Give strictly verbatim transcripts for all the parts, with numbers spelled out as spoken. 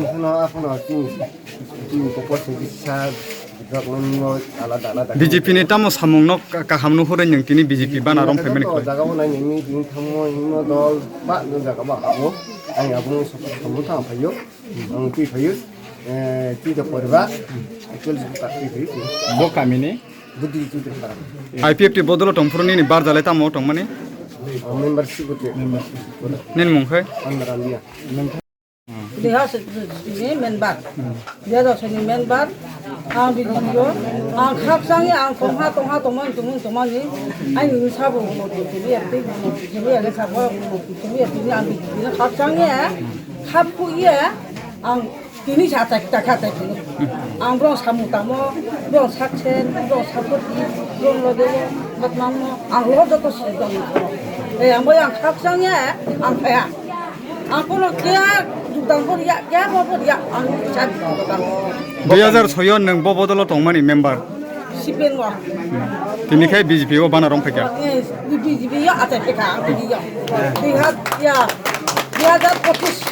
Chini hwno aphano chini, chini kokor se kisa jagmani alada alada. B J P ni tamo samung no ka-, kaham no hore nwng tini B J P bana rom phaimani khlai. Jaga bo nai nini tini thangmo himo dol ba no jaga ba abo. Ang abo no support khamung thang phaio. Ang twi phaio. Eh, twi da poriba. Actually support twi phaio. Bo kami ni? Budi twi da para. I P F T bodolo tongphuru nini barjalai tamo tongmani? Membership budi. Nini mung khe? Andar Alia. Deha se ni member. Deha se ni member. Ang video. Ang khakchangya ang tongha tongha tongmani tongmani tongmani. Ang ni sabo mo tuli ya tei mo tuli ya le sabo mo tuli ya tini ang video khakchangya. Khapku ya ang tini sa tak tak tak tini. Ang bro samu tamo bro saksen bro sapoti bro lo de bat mamo ang lo joto si dong. Eh ang boy ang khakchangya ang kaya. Ang kono kya jugdang ko riya, kya mo ko riya, ang sa jugdang ko. Dui hajar soi o nwng bo bodolo tongmani member. Sipen wa. Tini khai B J P o bana rong phaikha. Eh, B J P ya ata phaikha, ang tini ya. Dui hajar, ya. Dui hajar pochis.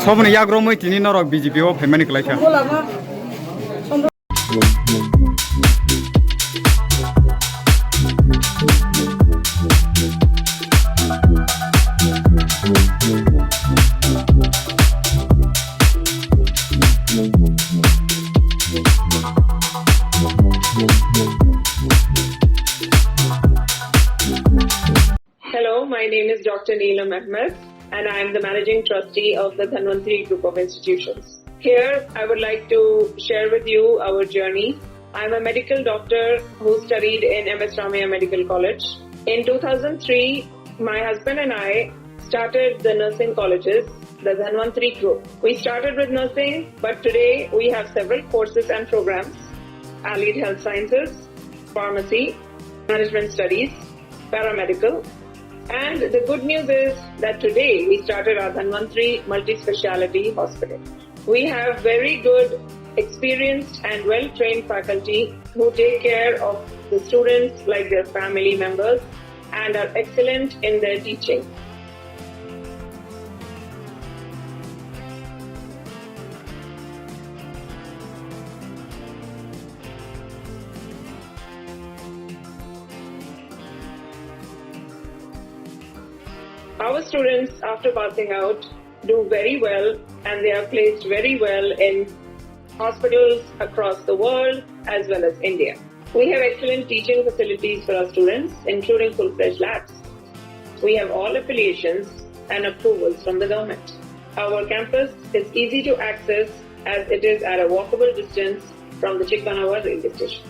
Soboni yagromwi tini norok B J P o phaimani kwlaikha. Bola ma. Hello, my name is Doctor Neelam Ahmed, and I am the Managing Trustee of the Dhanvantri Group of Institutions. Here, I would like to share with you our journey. I'm a medical doctor who studied in M S Ramaiah Medical College. In two thousand three, my husband and I started the nursing colleges, the Dhanvantri Group. We started with nursing, but today we have several courses and programs: Allied Health Sciences, Pharmacy, Management Studies, paramedical. And the good news is that today we started our Dhanvantri Multi-Speciality Hospital. We have very good, experienced and well-trained faculty who take care of the students like their family members and are excellent in their teaching. Our students, after passing out, do very well and they are placed very well in hospitals across the world as well as India. We have excellent teaching facilities for our students, including full-fledged labs. We have all affiliations and approvals from the government. Our campus is easy to access as it is at a walkable distance from the Chikmanawa railway station.